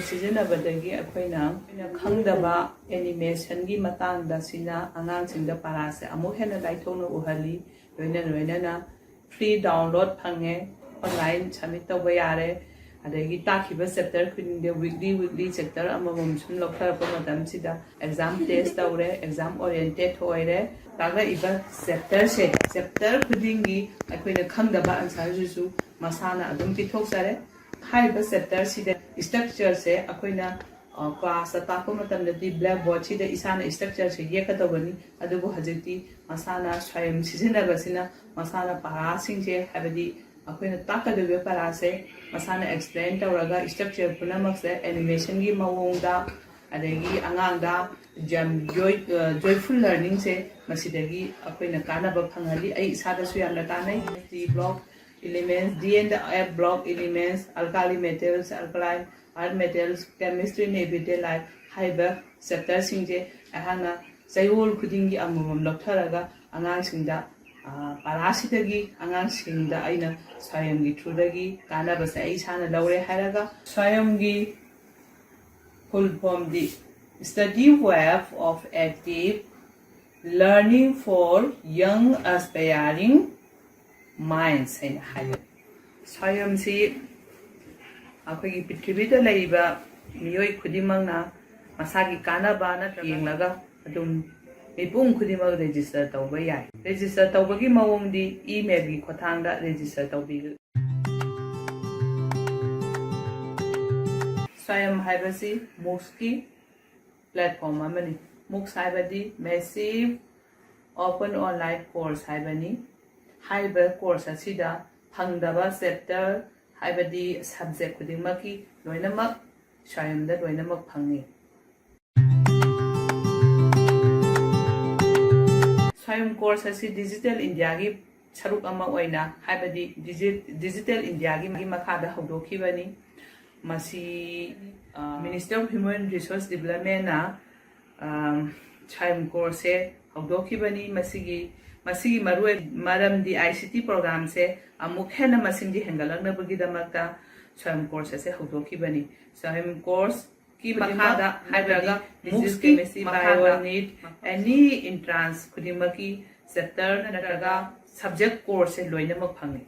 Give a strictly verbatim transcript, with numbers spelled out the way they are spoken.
ꯁꯤꯖꯤꯟꯅꯕꯗꯒꯤ ꯑꯩꯈꯣꯏꯅ, ꯑꯩꯈꯣꯏꯅ ꯈꯪꯗꯕ ꯑꯦꯅꯤꯃꯦꯁꯟꯒꯤ ꯃꯇꯥꯡꯗ ꯁꯤꯅ ꯑꯉꯥꯡꯁꯤꯡꯗ ꯄꯔꯥꯁꯦ ꯑꯃꯨꯛ ꯍꯦꯟꯅ ꯂꯥꯏꯊꯣꯛꯅ ꯎꯍꯜꯂꯤ꯫ ꯂꯣꯏꯅ ꯂꯣꯏꯅꯅ ꯐ꯭ꯔꯤ ꯗꯥꯎꯟꯂꯣꯗ ꯐꯪꯉꯦ, ꯑꯣꯟꯂꯥꯏꯟ ꯁꯕꯃꯤꯠ ꯇꯧꯕ ꯌꯥꯔꯦ꯫ ꯑꯗꯒꯤ ꯇꯥꯛꯈꯤꯕ ꯆꯦꯞꯇꯔ ꯈꯨꯗꯤꯡꯗ ꯋꯤꯛꯂꯤ ꯋꯤꯛꯂꯤ ꯆꯦꯞꯇꯔ ꯑꯃꯃꯝ ꯁꯨꯝ ꯂꯧꯊꯔꯛꯄ ꯃꯇꯝꯁꯤꯗ ꯑꯦꯛꯖꯥꯝ ꯇꯦꯁ ꯇꯧꯔꯦ, ꯑꯦꯛꯖꯥꯝ ꯑꯣꯔꯤꯌꯦꯟꯇꯦꯠ ꯑꯣꯏꯔꯦ꯫ ꯇꯥꯛꯂꯛꯏꯕ ꯆꯦꯞꯇꯔꯁꯦ, ꯆꯦꯞꯇꯔ ꯈꯨꯗꯤꯡꯒꯤ ꯑꯩꯈꯣꯏꯅ ꯈꯪꯗꯕ ꯑꯟꯁꯔꯁꯤꯁꯨ ꯃꯁꯥꯅ ꯑꯗꯨꯝ ꯄꯤꯊꯣꯛꯆꯔꯦ꯫ ꯍꯥꯏꯔꯤꯕ ꯆꯦꯞꯇꯔꯁꯤꯗ ꯏꯁꯇ꯭ꯔꯛꯆꯔꯁꯦ ꯑꯩꯈꯣꯏꯅ, ꯑ, ꯀ꯭ꯂꯥꯁꯇ ꯇꯥꯛꯄ ꯃꯇꯝꯗꯗꯤ ꯕ꯭ꯂꯦꯛꯕꯣꯔꯗꯁꯤꯗ ꯏꯁꯥꯅ ꯏꯁꯇ꯭ꯔꯛꯆꯔꯁꯦ ꯌꯦꯛꯀꯗꯧꯕꯅꯤ꯫ ꯑꯗꯨꯕꯨ ꯍꯧꯖꯤꯛꯇꯤ ꯃꯁꯥꯅ ꯁ꯭ꯋꯥꯌꯝ ꯁꯤꯖꯤꯟꯅꯕꯁꯤꯅ ꯃꯁꯥꯅ ꯄꯔꯥꯁꯤꯡꯁꯦ, ꯍꯥꯏꯕꯗꯤ ꯑꯩꯈꯣꯏꯅ ꯇꯥꯛꯀꯗꯧꯔꯤꯕ ꯄꯔꯥꯁꯦ ꯃꯁꯥꯅ ꯑꯦꯛꯁꯄ꯭ꯂꯦꯟ ꯇꯧꯔꯒ ꯏꯁꯇ꯭ꯔꯛꯆꯔ ꯄꯨꯝꯅꯃꯛꯁꯦ ꯑꯦꯅꯤꯃꯦꯁꯟꯒꯤ ꯃꯑꯣꯡꯗ, ꯑꯗꯒꯤ ꯑꯉꯥꯡꯗ ꯌꯥꯝ ꯖꯣꯏ-, ꯑ, ꯖꯣꯏꯐꯨꯜ ꯂꯔꯅꯤꯡꯁꯦ ꯃꯁꯤꯗꯒꯤ ꯑꯩꯈꯣꯏꯅ ꯀꯥꯟꯅꯕ ꯐꯪꯍꯜꯂꯤ꯫ ꯑꯩ ꯏꯁꯥꯗꯁꯨ ꯌꯥꯝꯅ ꯀꯥꯟꯅꯩ꯫ D block elements, D and F block elements, alkali metals, alkaline earth metals, chemistry in everyday life ꯍꯥꯏꯔꯤꯕ ꯆꯦꯞꯇꯔꯁꯤꯡꯁꯦ ꯑꯩꯍꯥꯛꯅ ꯆꯌꯣꯜ ꯈꯨꯗꯤꯡꯒꯤ ꯑꯃꯃꯝ ꯂꯧꯊꯔꯒ ꯑꯉꯥꯡꯁꯤꯡꯗ, ꯑ, ꯄꯔꯥꯁꯤꯗꯒꯤ ꯑꯉꯥꯡꯁꯤꯡꯗ ꯑꯩꯅ ꯁ꯭ꯋꯥꯌꯝꯒꯤ ꯊ꯭ꯔꯨꯗꯒꯤ ꯀꯥꯟꯅꯕꯁꯦ ꯑꯩ ꯏꯁꯥꯅ ꯂꯧꯔꯦ ꯍꯥꯏꯔꯒ, ꯁ꯭ꯋꯥꯌꯝꯒꯤ ꯐꯨꯜ ꯐꯣꯝꯗꯤ Study Web of Active Learning for Young Aspiring Minds ꯍꯥꯏꯅ ꯍꯥꯏ꯫ ꯁ꯭ꯋꯥꯌꯝꯁꯤ ꯑꯩꯈꯣꯏꯒꯤ ꯄ꯭ꯔꯤꯊꯤꯕꯤꯗ ꯂꯩꯔꯤꯕ ꯃꯤꯑꯣꯏ ꯈꯨꯗꯤꯡꯃꯛꯅ ꯃꯁꯥꯒꯤ ꯀꯥꯟꯅꯕ ꯅꯠꯇ꯭ꯔꯒ ꯌꯦꯡꯂꯒ ꯑꯗꯨꯝ ꯃꯤꯄꯨꯝ ꯈꯨꯗꯤꯡꯃꯛ ꯔꯦꯖꯤꯁꯇꯔ ꯇꯧꯕ ꯌꯥꯏ꯫ ꯔꯦꯖꯤꯁꯇꯔ ꯇꯧꯕꯒꯤ ꯃꯑꯣꯡꯗꯤ ꯏꯃꯦꯜꯒꯤ ꯈꯨꯠꯊꯥꯡꯗ ꯔꯦꯖꯤꯁꯇꯔ ꯇꯧꯕꯤ꯫ ꯁ꯭ꯋꯥꯌꯝ ꯍꯥꯏꯕꯁꯤ ꯃꯨꯛꯁꯀꯤ ꯄ꯭ꯂꯦꯠꯐꯣꯝ ꯑꯃꯅꯤ꯫ ꯃꯨꯛꯁ ꯍꯥꯏꯕꯗꯤ Massive Open Online Course ꯍꯥꯏꯕꯅꯤ꯫ ꯍꯥꯏꯔꯤꯕ ꯀꯣꯔꯁ ꯑꯁꯤꯗ ꯐꯪꯗꯕ ꯆꯦꯞꯇꯔ ꯍꯥꯏꯕꯗꯤ ꯁꯕꯖꯦꯛ ꯈꯨꯗꯤꯡꯃꯛꯀꯤ ꯂꯣꯏꯅꯃꯛ ꯁ꯭ꯋꯥꯌꯝꯗ ꯂꯣꯏꯅꯃꯛ ꯐꯪꯉꯤ꯫ ꯁ꯭ꯋꯥꯌꯝ ꯀꯣꯔꯁ ꯑꯁꯤ ꯗꯤꯖꯤꯇꯦꯜ ꯏꯟꯗꯤꯌꯥꯒꯤ ꯁꯔꯨꯛ ꯑꯃ ꯑꯣꯏꯅ, ꯍꯥꯏꯕꯗꯤ ꯗꯤꯖꯤ-, ꯗꯤꯖꯤꯇꯦꯜ ꯏꯟꯗꯤꯌꯥꯒꯤ ꯃꯈꯥꯗ ꯍꯧꯗꯣꯛꯈꯤꯕꯅꯤ꯫ ꯃꯁꯤ, ꯑ, Ministry of Human Resource Developmentꯅ, ꯑ, ꯁ꯭ꯋꯥꯌꯝ ꯀꯣꯔꯁꯁꯦ ꯍꯧꯗꯣꯛꯈꯤꯕꯅꯤ꯫ ꯃꯁꯤꯒꯤ, ꯃꯁꯤꯒꯤ ꯃꯔꯨꯑꯣꯏ-, ꯃꯔꯝꯗꯤ ꯑꯥꯏ ꯁꯤ ꯇꯤ ꯄ꯭ꯔꯣꯒ꯭ꯔꯥꯝꯁꯦ ꯑꯃꯨꯛ ꯍꯦꯟꯅ ꯃꯁꯤꯡꯗꯤ ꯍꯦꯟꯒꯠꯂꯛꯅꯕꯒꯤꯗꯃꯛꯇ ꯁ꯭ꯋꯥꯌꯝ ꯀꯣꯔꯁ ꯑꯁꯦ ꯍꯧꯗꯣꯛꯈꯤꯕꯅꯤ꯫ ꯁ꯭ꯋꯥꯌꯝ ꯀꯣꯔꯁꯀꯤ ꯈꯨꯗꯤꯡꯃꯛ ꯃꯈꯥꯗ ꯍꯥꯏꯕꯗꯤ ꯍꯥꯏꯕꯗꯤ ꯃꯨꯛꯁꯀꯤ ꯃꯈꯥꯗ ꯕꯥꯏꯑꯣꯅꯤꯠ ꯑꯦꯅꯤ ꯑꯦꯟꯇ꯭ꯔꯥꯟꯁ ꯈꯨꯗꯤꯡꯃꯛꯀꯤ ꯆꯦꯞꯇꯔ ꯅꯠꯇ꯭ꯔꯒ ꯁꯕꯖꯦꯛ ꯀꯣꯔꯁꯁꯦ ꯂꯣꯏꯅꯃꯛ ꯐꯪꯉꯤ꯫